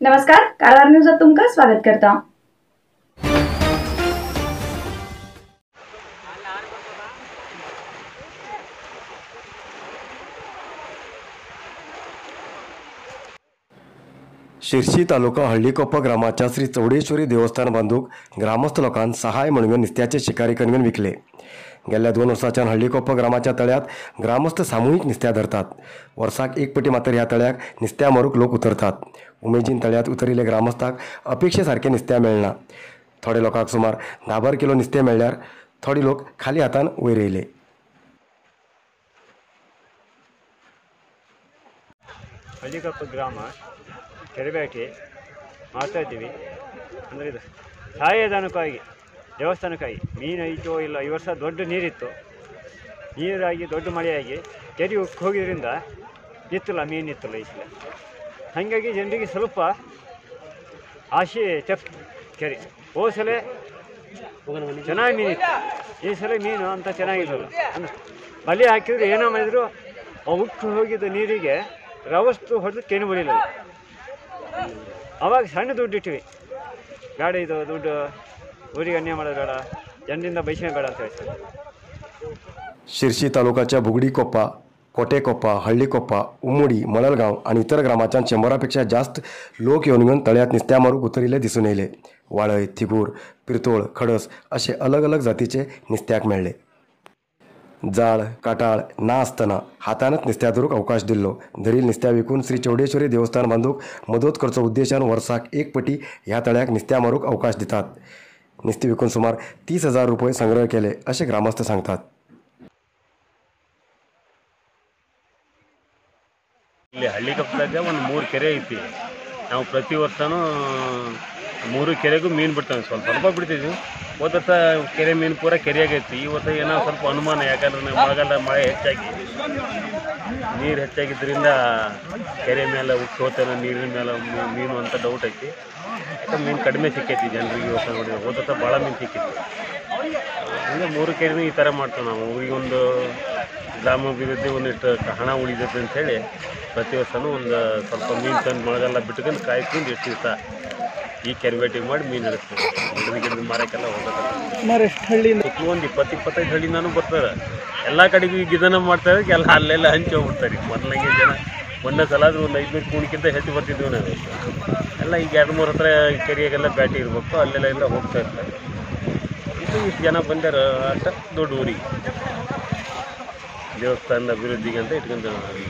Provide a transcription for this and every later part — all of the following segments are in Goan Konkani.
नमस्कार, कारवार न्यूजात तुमकां स्वागत करता। शिरशी तालुका हळ्ळीकोप्पा ग्रामाच्या श्री चौडेश्वरी देवस्थान बांदूक ग्रामस्थ लोकांक सहाय म्हणून नुस्त्याचे शिकारी करून विकले। गेल्या 2 वर्साच्यान हळ्ळीकोप्पा ग्रामाच्या तळ्यात ग्रामस्थ सामूहिक नुस्त्या धरतात। वर्साक एक पटी मात्र ह्या तळ्याक नुस्त्या मारूंक लोक उतरतात। उमेदीन तळ्यात उतरिल्ले ग्रामस्थाक अपेक्षे सारकें नुस्त्या मेळना। थोडे लोकांक सुमार 10 किलो नुस्तें मेळ्ळ्यार थोडे लोक खाली हातान वयर येयले। ಹಳ್ಳಿಕೊಪ್ಪ ಗ್ರಾಮ ಕೆರೆಬೇಟೆ ಮಾಡ್ತಾ ಇದ್ದೀವಿ. ಅಂದರೆ ಇದು ಸಹಾಯಧನಕ್ಕಾಗಿ, ದೇವಸ್ಥಾನಕ್ಕಾಗಿ. ಮೀನು ಐತೋ ಇಲ್ಲ, ಈ ವರ್ಷ ದೊಡ್ಡ ನೀರಿತ್ತು, ನೀರಾಗಿ ದೊಡ್ಡ ಮಳೆಯಾಗಿ ಕೆರೆ ಉಕ್ಕಿ ಹೋಗಿದ್ರಿಂದ ಇತ್ತಿಲ್ಲ, ಮೀನು ಇತ್ತಿಲ್ಲ ಈ ಸಲ. ಹಾಗಾಗಿ ಜನರಿಗೆ ಸ್ವಲ್ಪ ಆಸೆ ತಪ್ಪು. ಕೆರೆ ಹೋದ ಸಲ ಚೆನ್ನಾಗಿ ಮೀನಿತ್ತು, ಈ ಸಲ ಮೀನು ಅಂತ ಚೆನ್ನಾಗಿರಲಿಲ್ಲ. ಅಂದರೆ ಬಲೆ ಹಾಕಿದ್ರು ಏನೋ ಮಾಡಿದ್ರು ಆ ಉಕ್ಕಿ ಹೋಗಿದ್ದ ನೀರಿಗೆ ರವಸ್ತು ಹೊಡೆದು ಕೆನೆ ಬಳಿಲಿಲ್ಲ. ಅವಾಗ ಸಣ್ಣ ದುಡ್ಡು ಇಟ್ವಿ, ಬೇಡ ಇದು ದುಡ್ಡು, ಊರಿಗೆ ಅನ್ಯಾಯ ಮಾಡೋದು ಬೇಡ, ಜನರಿಂದ ಬೈಸೇ ಬೇಡ ಅಂತ ಹೇಳ್ತಾರೆ. शिरशी तालुकाच्या बुगडीकोप्पा, कोटेकोप्पा, हळ्ळीकोप्पा, उम्मुडी, मळलगांव आणि इतर ग्रामाच्यान 100 पेक्षा जास्त लोक येवन घेवन तळ्यात नुस्त्या मारूंक उतरिल्ले दिसून येयले. वाळय, थिगूर, पिरतोळ, खडस असे अलग अलग जातीचे नुस्त्याक मेळ्ळे. जाळ काटाळ ना आसतना हातानच नुस्त्या धरूंक अवकाश दिल्लो. धरील नुस्त्या विकून श्री चौडेश्वरी देवस्थान बांदूक मदत करचो उद्देशान वर्साक एक पटी ह्या तळ्याक नुस्त्या मारूंक अवकाश दितात. नुस्तें विकून सुमार 30,000 रुपये संग्रह केले अशें ग्रामस्थ सांगतात. ಇಲ್ಲಿ ಹಳ್ಳಿಕೊಪ್ಪದಾಗ ಒಂದು 3 ಕೆರೆ ಐತಿ. ನಾವು ಪ್ರತಿ ವರ್ಷವೂ 3 ಕೆರೆಗೂ ಮೀನು ಬಿಡ್ತೇವೆ, ಸ್ವಲ್ಪ ಸ್ವಲ್ಪ ಬಿಡ್ತಿದ್ವಿ. ಹೋದ ವರ್ಷ ಕೆರೆ ಮೀನು ಪೂರ ಕೆರೆಯಾಗೈತಿ. ಈ ವರ್ಷ ಏನೋ ಸ್ವಲ್ಪ ಅನುಮಾನ, ಯಾಕಂದ್ರೆ ಮಳೆಗಾಲ ಮಳೆ ಹೆಚ್ಚಾಗಿ ನೀರು ಹೆಚ್ಚಾಗಿದ್ದರಿಂದ ಕೆರೆ ಮೇಲೆ ಉಕ್ಕಿ ಹೋಗ್ತಾನೆ ನೀರಿನ ಮೇಲೆ ಮೀನು ಅಂತ ಡೌಟ್ ಐತಿ. ಯಾಕಂದ್ರೆ ಮೀನು ಕಡಿಮೆ ಸಿಕ್ಕೈತಿ ಜನರಿಗೆ ಈ ವರ್ಷ. ನೋಡಿ, ಹೋದ ವರ್ಷ ಭಾಳ ಮೀನು ಸಿಕ್ಕಿತ್ತು. ಅಂದರೆ 3 ಕೆರೆನೂ ಈ ಥರ ಮಾಡ್ತೇವೆ ನಾವು. ಊರಿಗೊಂದು ಗ್ರಾಮಾಭಿವೃದ್ಧಿ ಒಂದಿಷ್ಟು ಹಣ ಉಳಿದೈತೆ ಅಂಥೇಳಿ ಪ್ರತಿ ವರ್ಷವೂ ಒಂದು ಸ್ವಲ್ಪ ಮೀನು ತಂದು ಮಳೆಗಾಲ ಬಿಟ್ಕೊಂಡು ಕಾಯ್ಕೊಂಡು ಎಷ್ಟು ದಿವಸ ಈ ಕೆರೆ ಬೇಟೆ ಮಾಡಿ ಮೀನು ಹಿಡಿಸ್ತೀವಿ. ಗಿಡದ ಗಿಡದ ಮಾರಕ್ಕೆಲ್ಲ ಹೋಗೋದಲ್ಲ. ಸುತ್ತಲೂ ಒಂದು 20-25 ಹಳ್ಳಿನಾನು ಬರ್ತಾರೆ. ಎಲ್ಲ ಕಡೆಗೂ ಈಗ ಇದನ್ನು ಮಾಡ್ತಾರೆ, ಎಲ್ಲ ಅಲ್ಲೆಲ್ಲ ಹಂಚಿ ಹೋಗ್ಬಿಡ್ತಾರೆ. ಮೊದಲಾಗಿ ಜನ ಒಂದೇ ಸಲ ಆದರೂ ಒಂದು 500 ಕೂಣಕ್ಕಿಂತ ಹೆಚ್ಚು ಬರ್ತಿದ್ವಿ ನಾವು. ಎಲ್ಲ ಈಗ 2-3 ಹತ್ರ ಕೆರೆಯಾಗೆಲ್ಲ ಬ್ಯಾಟಿ ಇರಬೇಕು, ಅಲ್ಲೆಲ್ಲ ಎಲ್ಲ ಹೋಗ್ತಾ ಇರ್ತಾರೆ. ಇದು ಇಷ್ಟು ಜನ ಬಂದಾರ ಅಷ್ಟ ದೊಡ್ಡ ಊರಿಗೆ ದೇವಸ್ಥಾನದ ಅಭಿವೃದ್ಧಿಗೆ ಅಂತ ಇಟ್ಕೊಂತೇವೆ ನಾವು.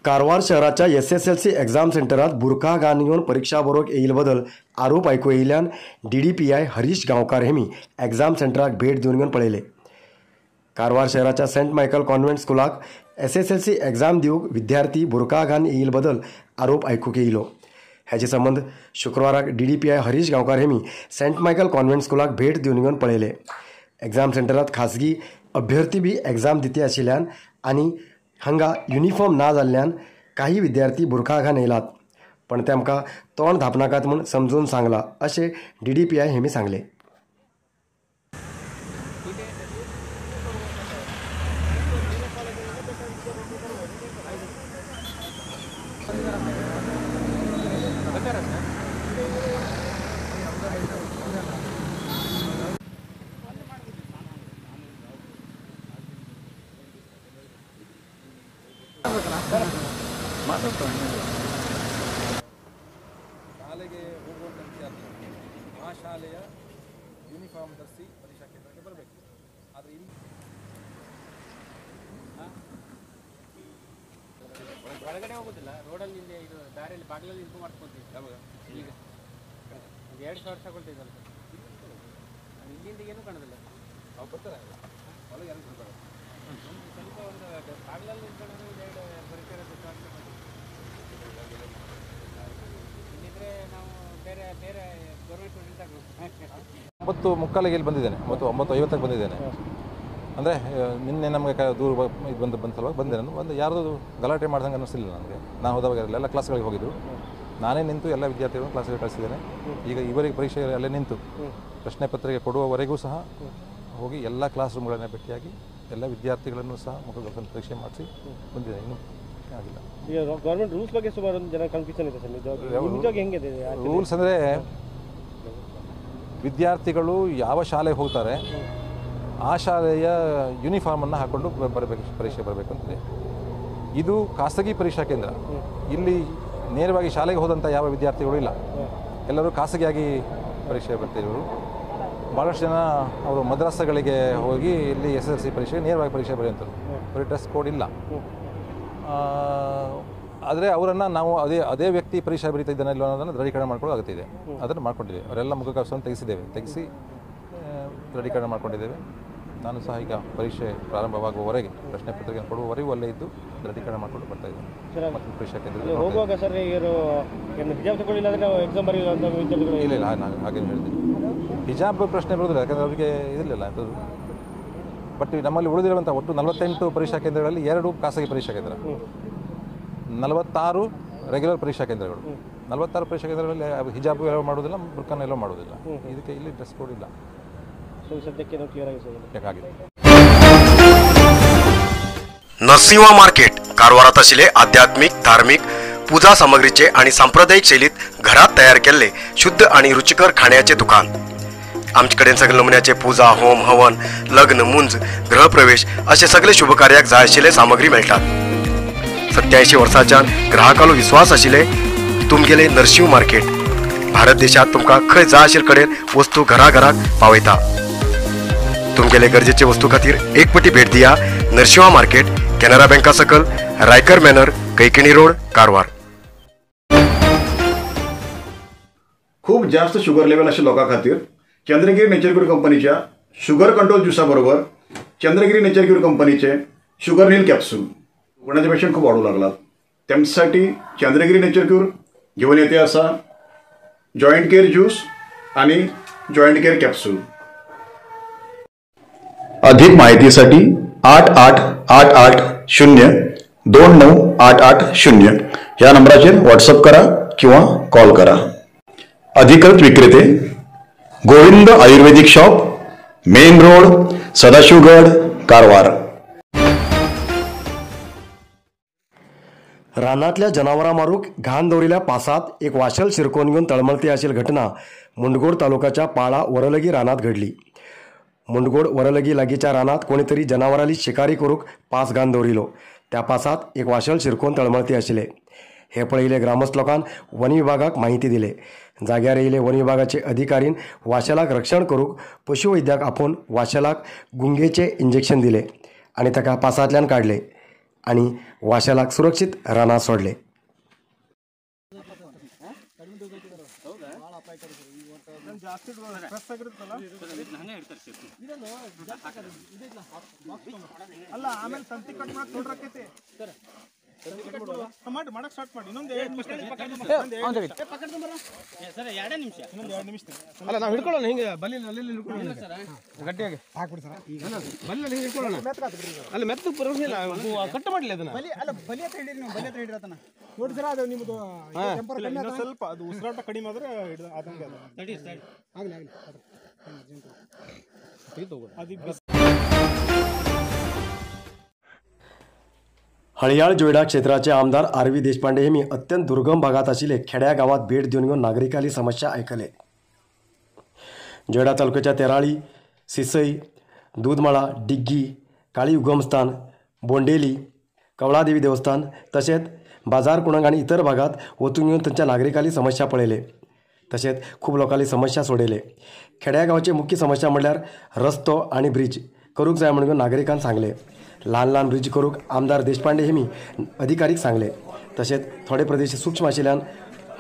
कारवार शहराच्या SSLC exam सेंटरात बुरखा घालून येवन परीक्षा बरोवंक येयिल्ले बदल आरोप आयकूंक येयिल्ल्यान DDPI Harish गांवकार हेमी एग्जाम सेंटराक भेट दिवन घेवन पळयले. कारवार शहराच्या सेंट मायकल कॉन्व्हेंट स्कुलाक SSLC exam दिवंक विद्यार्थी बुरखा घालून येयिल्ले बदल आरोप आयकूंक येयलो. हाचे संबंद शुक्रवाराक DDPI Harish गांवकार हेमी सेंट मायकल कॉन्व्हेंट स्कुलाक भेट दिवन घेवन पळयले. एग्जाम सेंटरात खासगी अभ्यर्थी बी एग्जाम दिती आशिल्ल्यान आनी हांगा युनिफॉर्म ना जाल्ल्यान काही विद्यार्थी बुरखा घालून येयलात, पण तेमकां तोंड धांपनाकात म्हूण समजून सांगलां अशें DDPI हेमी सांगलें. ಶಾಲೆಗೆ ಹೋಗುವಂಥ ವಿದ್ಯಾರ್ಥಿ ಆ ಶಾಲೆಯ ಯೂನಿಫಾರ್ಮ್ ಧರಿಸಿ ಪರೀಕ್ಷಾ ಕೇಂದ್ರಕ್ಕೆ ಬರಬೇಕು. ಆದರೆ ಇಲ್ಲಿ ಒಳಗಡೆ ಹೋಗೋದಿಲ್ಲ, ರೋಡಲ್ಲಿ ಇದು ದಾರಿಯಲ್ಲಿ ಬಾಗಿಲಲ್ಲಿ ಇದು ಮಾಡ್ಕೊತೀವಿ. ಈಗ ಒಂದು 2 ವರ್ಷ ಕೊಳ್ತಿದ್ದಲ್ಲ ಸರ್, ಇಲ್ಲಿಂದ ಏನೂ ಕಾಣೋದಿಲ್ಲ. ಅವ್ರು ಬರ್ತಾರೆ, ಒಳಗೆ ಯಾರು ಬರ್ತಾರೆ. ಸ್ವಲ್ಪ ಒಂದು ಬಾಗಿಲಲ್ಲಿ ನಿಂತ್ಕೊಂಡು 2 ಪರಿಸರ ಇಲ್ಲಿದ್ರೆ ನಾವು ಬೇರೆ ಬೇರೆ ಗೌರ್ಮೆಂಟ್ ಸ್ಟೂಡೆಂಟ್ ಆಗಬೇಕು. 9:45 ಇಲ್ಲಿ ಬಂದಿದ್ದೇನೆ, 9:50 ಬಂದಿದ್ದೇನೆ. ಅಂದರೆ ನಿನ್ನೆ ನಮಗೆ ದೂರ ಇದು ಬಂದು ಬಂದ ಸಲುವಾಗಿ ಬಂದೆ ನಾನು. ಒಂದು ಯಾರ್ದು ಗಲಾಟೆ ಮಾಡ್ದಂಗೆ ಅನ್ನಿಸ್ಲಿಲ್ಲ ನನಗೆ. ನಾನು ಹೋದವಾಗ ಎಲ್ಲ ಕ್ಲಾಸ್ಗಳಿಗೆ ಹೋಗಿದ್ದರು, ನಾನೇ ನಿಂತು ಎಲ್ಲ ವಿದ್ಯಾರ್ಥಿಗಳನ್ನು ಕ್ಲಾಸ್ಗೆ ಕಳಿಸಿದ್ದೇನೆ. ಈಗ ಇವರಿಗೆ ಪರೀಕ್ಷೆ ಅಲ್ಲೇ ನಿಂತು ಪ್ರಶ್ನೆ ಪತ್ರಿಕೆ ಕೊಡುವವರೆಗೂ ಸಹ ಹೋಗಿ ಎಲ್ಲ ಕ್ಲಾಸ್ ರೂಮ್ಗಳನ್ನು ಭೇಟಿಯಾಗಿ ಎಲ್ಲ ವಿದ್ಯಾರ್ಥಿಗಳನ್ನು ಸಹ ಮುಖಗಳನ್ನು ಪರೀಕ್ಷೆ ಮಾಡಿಸಿ ಬಂದಿದೆ. ಇನ್ನೂ ಆಗಿಲ್ಲ. ಈಗ ಗೌರ್ಮೆಂಟ್ ರೂಲ್ಸ್ ಬಗ್ಗೆ ಸುಮಾರು ಒಂದು ಜನ ಕನ್ಫ್ಯೂಷನ್ ಇದೆ ಸರ್. ನಿಜವಾಗಿ ಹೆಂಗಿದೆ ರೂಲ್ಸ್ ಅಂದರೆ ವಿದ್ಯಾರ್ಥಿಗಳು ಯಾವ ಶಾಲೆಗೆ ಹೋಗ್ತಾರೆ ಆ ಶಾಲೆಯ ಯೂನಿಫಾರ್ಮನ್ನು ಹಾಕ್ಕೊಂಡು ಬರಬೇಕು, ಪರೀಕ್ಷೆ ಬರಬೇಕು ಅಂತಿದೆ. ಇದು ಖಾಸಗಿ ಪರೀಕ್ಷಾ ಕೇಂದ್ರ, ಇಲ್ಲಿ ನೇರವಾಗಿ ಶಾಲೆಗೆ ಹೋದಂಥ ಯಾವ ವಿದ್ಯಾರ್ಥಿಗಳು ಇಲ್ಲ, ಎಲ್ಲರೂ ಖಾಸಗಿಯಾಗಿ ಪರೀಕ್ಷೆ ಬರ್ತಿರೋರು. ಭಾಳಷ್ಟು ಜನ ಅವರು ಮದ್ರಾಸಗಳಿಗೆ ಹೋಗಿ ಇಲ್ಲಿ SSLC ಪರೀಕ್ಷೆಗೆ ನೇರವಾಗಿ ಪರೀಕ್ಷೆ ಬರೆಯುವಂಥದ್ದು, ಬರೀ ಡ್ರೆಸ್ ಕೋಡ್ ಇಲ್ಲ. ಆದರೆ ಅವರನ್ನು ನಾವು ಅದೇ ಅದೇ ವ್ಯಕ್ತಿ ಪರೀಕ್ಷೆ ಬರೀತಾ ಇದ್ದಾನೆ ಇಲ್ಲ ಅನ್ನೋದನ್ನು ದೃಢೀಕರಣ ಮಾಡ್ಕೊಳ್ಳೋ ಅಗತ್ಯ ಇದೆ. ಅದನ್ನು ಮಾಡ್ಕೊಂಡಿದ್ದೇವೆ, ಅವರೆಲ್ಲ ಮುಖಕವಚವನ್ನು ತೆಗೆಸಿದ್ದೇವೆ, ತೆಗೆಸಿ ದೃಢೀಕರಣ ಮಾಡ್ಕೊಂಡಿದ್ದೇವೆ. ನಾನು ಸಹ ಈಗ ಪರೀಕ್ಷೆ ಪ್ರಾರಂಭವಾಗುವವರೆಗೆ, ಪ್ರಶ್ನೆ ಪತ್ರಿಕೆ ಕೊಡುವವರೆಗೂ ಅಲ್ಲೇ ಇದ್ದು ದೃಢೀಕರಣ ಮಾಡಿಕೊಂಡು ಬರ್ತಾ ಇದ್ದೇನೆ. ಮತ್ತು ಪರೀಕ್ಷಾ ಕೇಂದ್ರ ಹೋಗುವಾಗ ಸರ್ ಹಿಜಾಬ್ ತಗೊಳ್ಳಿಲ್ಲ ಅಂದರೆ ಎಕ್ಸಾಮ್ ಬರೆಯಿಲ್ಲ ಅಂತ ವಿದ್ಯಾರ್ಥಿಗಳು? ಇಲ್ಲ ಇಲ್ಲ, ನಾನು ಹಾಗೇನು ಹೇಳ್ತೀನಿ, ಹಿಜಾಬ್ ಪ್ರಶ್ನೆ ಬರೋದಿಲ್ಲ, ಯಾಕಂದರೆ ಅವರಿಗೆ ಇರಲಿಲ್ಲ ಅದು. ಬಟ್ ನಮ್ಮಲ್ಲಿ ಉಳಿದಿರುವಂಥ ಒಟ್ಟು 48 ಪರೀಕ್ಷಾ ಕೇಂದ್ರಗಳಲ್ಲಿ 2 ಖಾಸಗಿ ಪರೀಕ್ಷಾ ಕೇಂದ್ರ, 46 ರೆಗ್ಯುಲರ್ ಪರೀಕ್ಷಾ ಕೇಂದ್ರಗಳು. 46 ಪರೀಕ್ಷಾ ಕೇಂದ್ರಗಳಲ್ಲಿ ಹಿಜಾಬು ಎಲ್ಲೋ ಮಾಡೋದಿಲ್ಲ, ಬುರ್ಕಾನ ಎಲ್ಲೋ ಮಾಡೋದಿಲ್ಲ. ಇದಕ್ಕೆ ಇಲ್ಲಿ ಡ್ರೆಸ್ ಕೋಡ್ ಇಲ್ಲ. नरसिंहा मार्केट कारवारात आशिल्ले आध्यात्मिक, धार्मिक पूजा सामग्रीचे आणि सांप्रदायिक शैलीत घरात तयार केल्ले शुद्ध आणि रुचिकर खाण्याचे दुकान. आमचे कडेन सगळे नमुन्याचे पूजा, होम, हवन, लग्न, मुंज, गृहप्रवेश असे सगळे शुभकार्याक जाय आशिल्ले सामग्री मेळटात. 87 वर्सांच्यान ग्राहकालो विश्वास आशिल्ले तुमगेले नरसिंह मार्केट भारत देशात तुमकां खंय जाय आशिल्ले कडेन वस्तू घरा घराक पावयता. तुमगेले गरजेचे वस्तू खातीर एक पटी भेट दिया नरसिंहा मार्केट, केनरा बँका सकल, रायकर मॅनर, कैकिणी रोड, कारवार. खूप जास्त शुगर लेवल आशिल्ल्या लोकां खातीर चंद्रगिरी नेचर क्यूर कंपनीच्या शुगर कंट्रोल ज्युसा बरोबर चंद्रगिरी नेचर क्यूर कंपनीचे शुगर नील कॅप्सूल कोणाचे पेशंट खूप वाढू लागलात त्यांच्यासाठी चंद्रगिरी नेचर क्यूर घेऊन येते असा जॉईंट केअर ज्यूस आणि जॉईंट केअर कॅप्सूल. अधिक माहितीसाठी 888 8 0 2 9 8 8 0 या नंबराचेर व्हॉट्सअप करा किंवा कॉल करा. अधिकृत विक्रेते Govind Ayurvedic shop, main road, Sadashivgad, Karwar. रानांतल्या जनावरां मारूंक घाण दवरिल्ल्या पासांत एक वाशल शिरकोवन घेवन तळमळती आशिल्ली घटना मुंडगोड तालुक्याच्या पाळा वरलगी रानांत घडली. मुंडगोड वरलगी लागींच्या रानांत कोणी तरी जनावरांली शिकारी करूंक पास घाण दवरिलो. त्या पासांत एक वाशल शिरकोवन तळमळती आशिल्ले. हे पळयिल्ले ग्रामस्थ लोकान वन विभागाक माहिती दिले. जाग्यार येयिल्ले वन विभागाचे अधिकारीन वाशेलाक रक्षण करूंक पशुवैद्याक आपोवन वाशेलाक गुंगेचें इंजेक्शन दिलें आनी ताका पासांतल्यान काडले आनी वाशेलाक सुरक्षीत रानांत सोडले. ಅಲ್ಲ ನಾವು ಹಿಡ್ಕೊಳ್ಳೋಣ ಹಿಂಗೆ ಬಲ್ಲಿ ಅಲ್ಲಿ ಹಿಡ್ಕೊಳ್ಳೋಣ ಗಟ್ಟಿಯಾಗಿ ಹಾಕ್ಬಿಡಿ ಸರ್. ಬಲ್ಲಿ ಹಿಂಗೆ ಹಿಡ್ಕೊಳ್ಳೋಣ, ಅಲ್ಲಿ ಮೆತ್ತ ಪರವಾಗಿಲ್ಲ, ಕಟ್ ಮಾಡಲಿ ಅದನ್ನ. ಅಲ್ಲ ಬಲಿ ಹತ್ರ ಹಿಡೀರಿ ನೀವು, ಬಲಿ ಹತ್ರ ಹಿಡಿರತನ ನೋಡಿ ಸರ್. ಅದು ನಿಮ್ಮದು ಟೆಂಪರ್ ಕಮ್ಮಿ ಆದ್ರೆ ಸ್ವಲ್ಪ ಅದು ಉಸಿರಾಟ ಕಡಿಮೆ ಆದ್ರೆ ಆದಂಗೆ ಅದು ಆಗಲಿ ಆಗಲಿ ಅದು. हळयाळ जोयडा क्षेत्राचे आमदार आर व्ही देशपांडे हेमी अत्यंत दुर्गम भागात आशिल्ले खेड्या गावात भेट दिवन घेवन नागरिकांली समस्या आयकले. जोयडा तालुक्याच्या तेराळी, सिसई, दूधमाळा, डिग्गी, काळी उगमस्थान, बोंडेली, कवळादेवी देवस्थान तशेंच बाजारकुणंग आनी इतर भागात वचून घेवन थंयच्या नागरिकांली समस्या पळयले. तशेंच खूब लोकांली समस्या सोडयले. खेड्या गांवची मुख्य समस्या म्हणल्यार रस्तो आनी ब्रिज करूंक जाय म्हणून नागरिकांक सांगले. ल्हान ल्हान ब्रिज करूंक आमदार देशपांडे हेमी अधिकारीक सांगले. तशेंच थोडे प्रदेश सूक्ष्म आशिल्ल्यान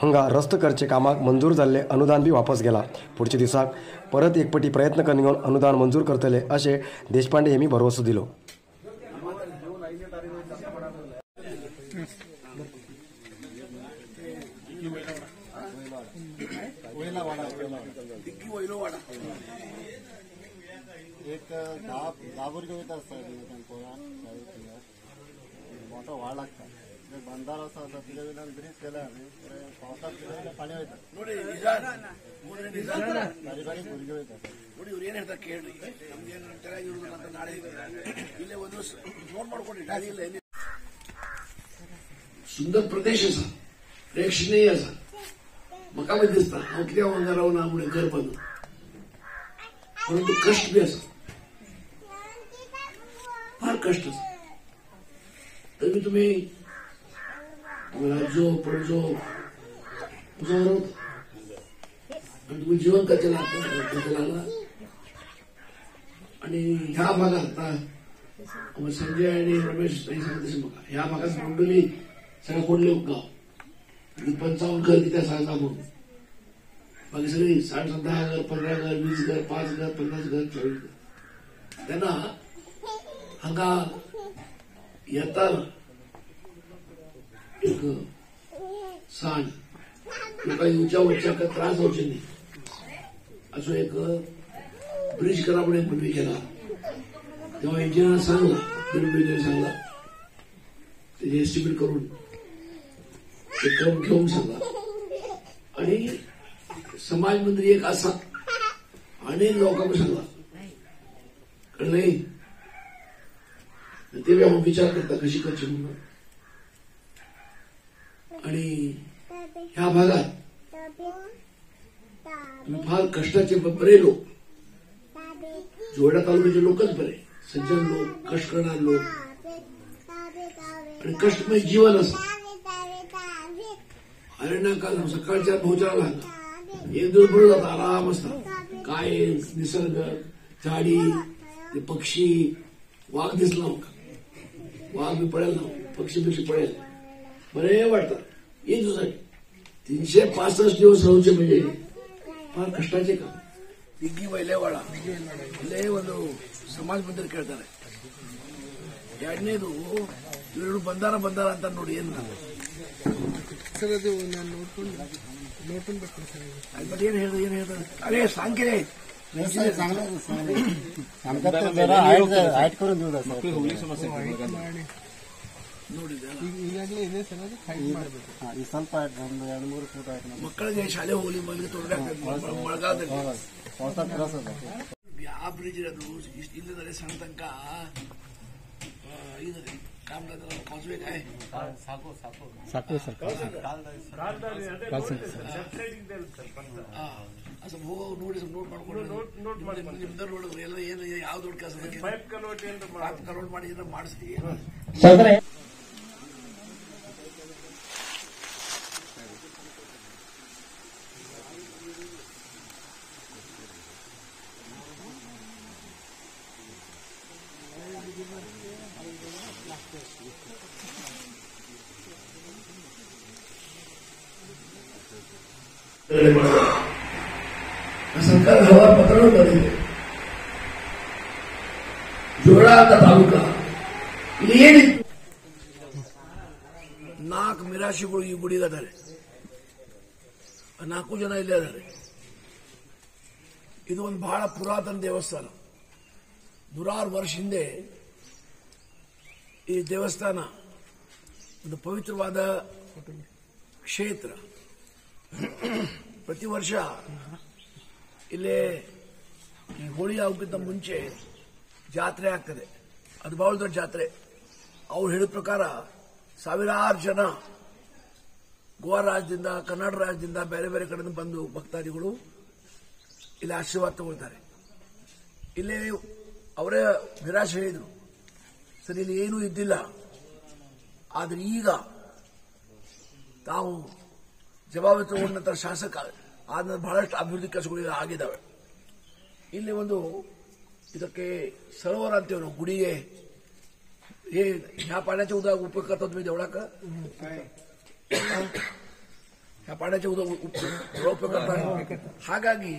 हांगा रस्तो करचे कामाक मंजूर जाल्ले अनुदान बी वापस गेला. पुढच्या दिसाक परत एक पटी प्रयत्न करून घेवन अनुदान मंजूर करतले अशें देशपांडे हेमी भरवसो दिलो. एक 10 भुरगे वयता आसता तांकां मोठो व्हाळ लागता बंदारो आसा तिच्या वयल्यान ब्रीज केला आमी पावसाक तिच्या वयल्यान पाणी वयता बारीक बारीक भुरगे वयता. ನೋಡಿ ಇವ್ರು ಏನ್ ಹೇಳ್ತಾರೆ ಕೇಳ್ರಿ. ನಮ್ಗೇನು ಚೆನ್ನಾಗಿರುವುದಿಲ್ಲ ಅಂತ ನಾಳೆ ಇಲ್ಲೇ ಒಂದು ನೋಟ್ ಮಾಡ್ಕೊಡಿ. ಇಲ್ಲ सुंदर प्रदेश आसा, प्रेक्षणीय आसा. म्हाका मागीर दिसता हांव कित्याक हांगा रावना म्हणून घर बांदून, परंतु कश्ट बी आसा, फार कश्ट आसा. तरी तुमी राजो पणजो रावता आनी तुमी जीवन कशें लागला. आनी ह्या भागात आता संजय आनी रमेश सांगता तशें म्हाका ह्या भागात मंडोली सगळ्या कोडले गांव 55 घर कितें सांगता म्हणून बाकी सगळी 60 10 घर 15 घर 20 घर 5 घर 50 घर 40 घर. तेन्ना हांगा येताना एक सांड लोकांक येवच्या वचच्याक त्रास जावचे न्ही असो एक ब्रिज करा म्हणून एक मनवी केला. तेव्हा इंजिनियरान सांगला, बिल सांगला, तेजे एस्टिमेट करून ते करून घेवंक सांगला. आणि समाज मंदिर एक आसा आनी लोकांक सांगला कळ्ळें. ते बी हांव विचार करता कशी करची म्हणून. आणि ह्या भागात तुम्ही फार कष्टाचे बरे लोक, जोयडा तालुक्याचे लोकच बरे, सज्जन लोक, कष्ट करणारे लोक आणि कष्टमय जीवन आसा. अरण्यकाल सकाळच्या भोवचाराला हांगा एक दिवस बरो जाता, आराम आसता. काय निसर्ग, झाडी, ते पक्षी, वाघ दिसला म्हाका, वाघ बी पळयलो ना, पक्षी बिक्षी पळयले, बरे वाटता. एक दिवसाक 365 दिवस रावचे म्हणजे फार कष्टाचे काम. दिग्गी वैलेवाಡ ಅಲ್ಲೇ ಒಂದು ಸಮಾಜ ಮಂದಿರ ಕೇಳ್ತಾರೆ. ಎರಡನೇದು ಇವರು ಬಂದಾರ ಬಂದಾರ ಅಂತ ನೋಡಿ ಏನು ಸರ್ ಅದು ನಾನು ನೋಡ್ಕೊಂಡು ನೋಡ್ಕೊಂಡು ಬರ್ತೀನಿ ಸರ್. ಬಟ್ ಏನು ಹೇಳಿದ್ರು ಏನು ಹೇಳ್ತಾರೆ ಅದೇ ಸಾಂಕೇನೆ ಈಗಾಗಲೇ ಇದೆ ಸರ್, ಅದು ಹೈಟ್ ಮಾಡಬೇಕು ಸ್ವಲ್ಪ ಒಂದು 2-3 ಫೂಟ್ ಹೈಟ್. ಮಕ್ಕಳಿಗೆ ಶಾಲೆ ಹೋಗ್ಲಿ ಮಗಳಿಗೆ ತೊಂದರೆ ಆಗ್ತದೆ ಮಳೆಗಾಲದಲ್ಲಿ. ಯಾವ ಬ್ರಿಡ್ಜ್ ಅದು ಇಲ್ಲದರೆ ಸಣ್ಣ ತನಕ ಇದೆ ಸಾಕು ಸರ್. ಸ್ವಲ್ಪ ಹೋಗಿ ನೋಡಿ, ಸ್ವಲ್ಪ ನೋಟ್ ಮಾಡ್ಕೊಂಡು ನಿಮ್ದ ನೋಡಿದ್ರೆ ಎಲ್ಲ ಏನು ಯಾವ ದೊಡ್ಡ ಕೆಲಸ ಪೈಪ್ ಕನ್ವರ್ಟ್ ಮಾಡಿ ಏನಾರ ಮಾಡಿಸ್ತೀವಿ. ಸರ್ಕಾರ ಹಲವಾರು ಪತ್ರಗಳು ಬಂದಿದೆ. ಜೋಡಾ ತಾಲೂಕಾ ಇಲ್ಲಿ ಏನಿತ್ತು, 4 ಮಿರಾಶಿಗಳು ಈ ಗುಡಿಗೆ ಅದಾರೆ, 4 ಜನ ಇಲ್ಲೇ ಅದಾರೆ. ಇದು ಒಂದು ಬಹಳ ಪುರಾತನ ದೇವಸ್ಥಾನ. 100 ವರ್ಷ ಹಿಂದೆ ಈ ದೇವಸ್ಥಾನ ಒಂದು ಪವಿತ್ರವಾದ ಕ್ಷೇತ್ರ. ಪ್ರತಿ ವರ್ಷ ಇಲ್ಲೇ ಈ ಹೋಳಿ ಆಗೋಕ್ಕಿಂತ ಮುಂಚೆ ಜಾತ್ರೆ ಆಗ್ತದೆ. ಅದು ಬಹಳ ದೊಡ್ಡ ಜಾತ್ರೆ. ಅವ್ರು ಹೇಳಿದ ಪ್ರಕಾರ ಸಾವಿರಾರು ಜನ ಗೋವಾ ರಾಜ್ಯದಿಂದ, ಕರ್ನಾಟಕ ರಾಜ್ಯದಿಂದ, ಬೇರೆ ಬೇರೆ ಕಡೆಯಿಂದ ಬಂದು ಭಕ್ತಾದಿಗಳು ಇಲ್ಲಿ ಆಶೀರ್ವಾದ ತಗೊಳ್ತಾರೆ. ಇಲ್ಲಿ ಅವರೇ ನಿರಾಶೆ ಹೇಳಿದರು, ಸರಿ ಇಲ್ಲಿ ಏನೂ ಇದ್ದಿಲ್ಲ, ಆದರೆ ಈಗ ತಾವು ಜವಾಬ್ದಾರಿ ತಗೊಂಡ ನಂತರ ಶಾಸಕ ಆದ ಬಹಳಷ್ಟು ಅಭಿವೃದ್ಧಿ ಕೆಲಸಗಳು ಆಗಿದ್ದಾವೆ. ಇಲ್ಲಿ ಒಂದು ಇದಕ್ಕೆ ಸರೋವರ ಅಂತೀವಿ ನಾವು, ಗುಡಿಗೆ हे ह्या पाण्याचे उदक उपयोग करता तुम्ही देवळाक? ह्या पाण्याचे ಉಪಯೋಗ करತಾರೆ. ಹಾಗಾಗಿ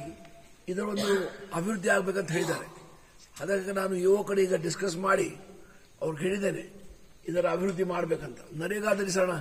ಇದರ ಒಂದು ಅಭಿವೃದ್ಧಿ ಆಗಬೇಕಂತ ಹೇಳಿದ್ದಾರೆ. ಅದಕ್ಕೆ ನಾನು ಯುವಕರು ಈಗ ಡಿಸ್ಕಸ್ ಮಾಡಿ ಅವ್ರಿಗೆ ಹೇಳಿದ್ದೇನೆ ಇದರ ಅಭಿವೃದ್ಧಿ ಮಾಡಬೇಕಂತ. ನರೇಗಾದಲ್ಲಿ ಸರಣ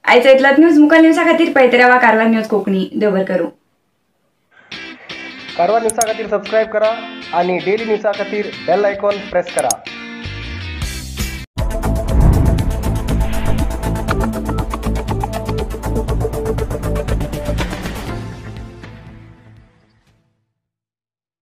आयचा इतलात न्यूज मुखाल न्यूजा खातीर पळयत रावा कारवार न्यूज कोंकणी. देव करूं. कारवार न्यूजा खातीर सबस्क्रायब करा आणि डेली न्यूजा खातीर बेल आयकॉन प्रेस करा.